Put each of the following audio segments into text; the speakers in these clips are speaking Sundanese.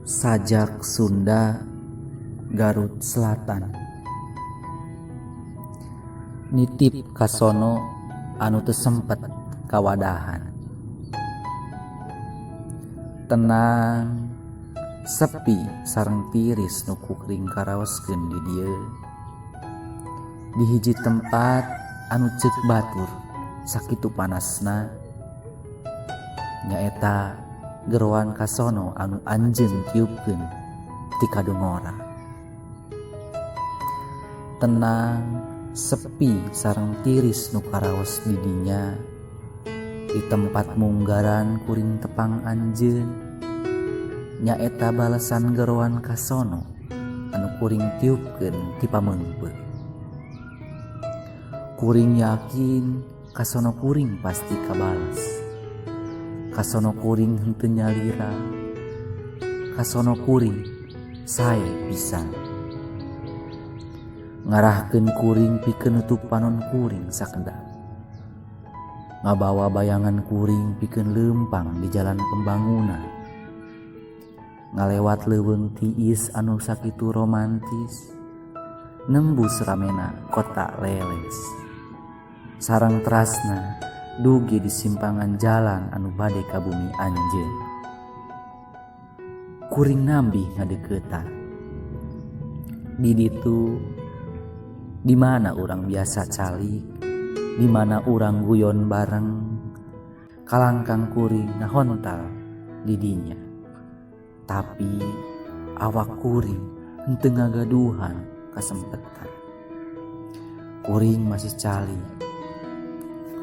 Sajak Sunda Garut Selatan. Nitip kasono anu teu sempet kawadahan. Tenang, sepi sareng tiris nu kuring karaoskeun di dieu. Di hiji tempat anu ceuk batur sakitu panasna, nyaeta geroan kasono anu anjeun tiupkeun ti kadungora. Tenang, sepi sareng tiris nu karaos di dinya, di tempat munggaran kuring tepang anjeun, nyaeta balesan geroan kasono anu kuring tiupkeun ti pameungpeung. Kuring yakin kasono kuring pasti kabales. Kasono kuring henteu nyalira, kasono kuring sae pisan. Ngarahkeun kuring pikeun nutup panon kuring sakedap. Ngabawa bayangan kuring pikeun leumpang di jalan pembangunan. Ngalewat leuweung tiis anu sakitu romantis, nembus ramena kota leles. Sareng terasna dugi di simpangan jalan anu bade ka bumi anjeun. Kuring nambih ngadeukeutan. Di ditu, di mana urang biasa calik, di mana urang guyon bareng, kalangkang kuring ngahontal di dinya. Tapi awak kuring henteu ngagaduhan kasempetan. Kuring masih calik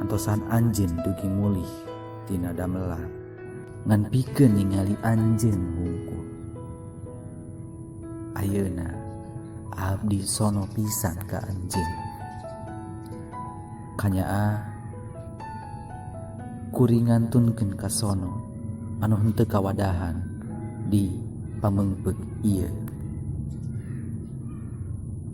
antosan anjeun dugi mulih tina damelan, ngan pikeun ningali anjeun hungkul. Ayeuna abdi sono pisan ka anjeun. Kanyaah kuring ngantunkeun kasono anu henteu kawadahan di pameungpeuk ieu.